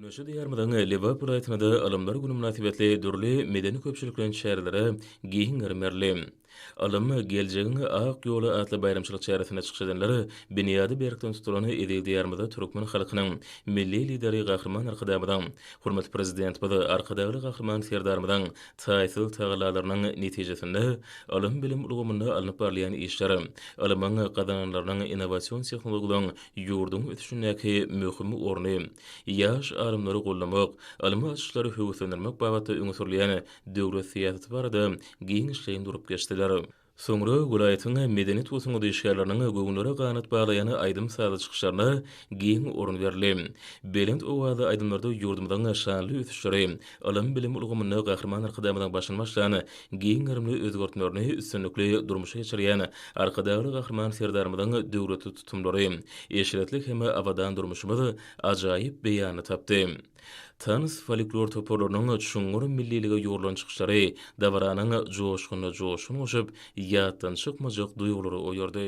Güneşli Diýarymyzyň Lebap welaýatynda Ylymlar güni mynasybetli dürli medeni-köpçülikleýin çärelere giň gerim berildi. Ylym, geljegiň ak ýoly atly baýramçylyk çäresinde çykyş edenler binýady berkden tutulan eziz Diýarymyzda türkmen halkynyň Milli Lideri Gahryman Arkadagymyzyň, hormatly Prezidentimiz Arkadagly Gahryman Serdarymyzyň taýsyz tagallalarynyň netijesinde ylym-bilim ulgamynda alnyp barylýan işler, ylmyň gazananlarynyň innowasion tehnologiýalaryň ýurduň ösüşindäki möhüm orny, ýaş alymlary goldamak, ylmy açyşlary höweslendirmek babatda öňe sürülýän döwlet syýasaty barada giňişleýin durup geçdiler. Soňra welaýatyň medeniýet we sungat işgärleriniň göwünlere ganat baglaýan aýdym-sazly çykyşlaryna giň orun berildi. Belent owazly aýdymlarda ýurdumyzyň şanly ösüşleri, ylym-bilim ulgamynda Gahryman Arkadagymyzyň başyny başlan giň gerimli özgertmelerini üstünlikli durmuşa geçirýän Arkadagly Gahryman Serdarymyzyň döwletli tutumlary, eşretli hem abadan durmuşymyz ajaýyp beýanyny tapdy. Tans folklor toparlarynyň çuňňur millilige ýugrulan çykyşlary dabaranyň joşgunyna joşgun goşup, ýatdan çykmajak duýgulary oýardy.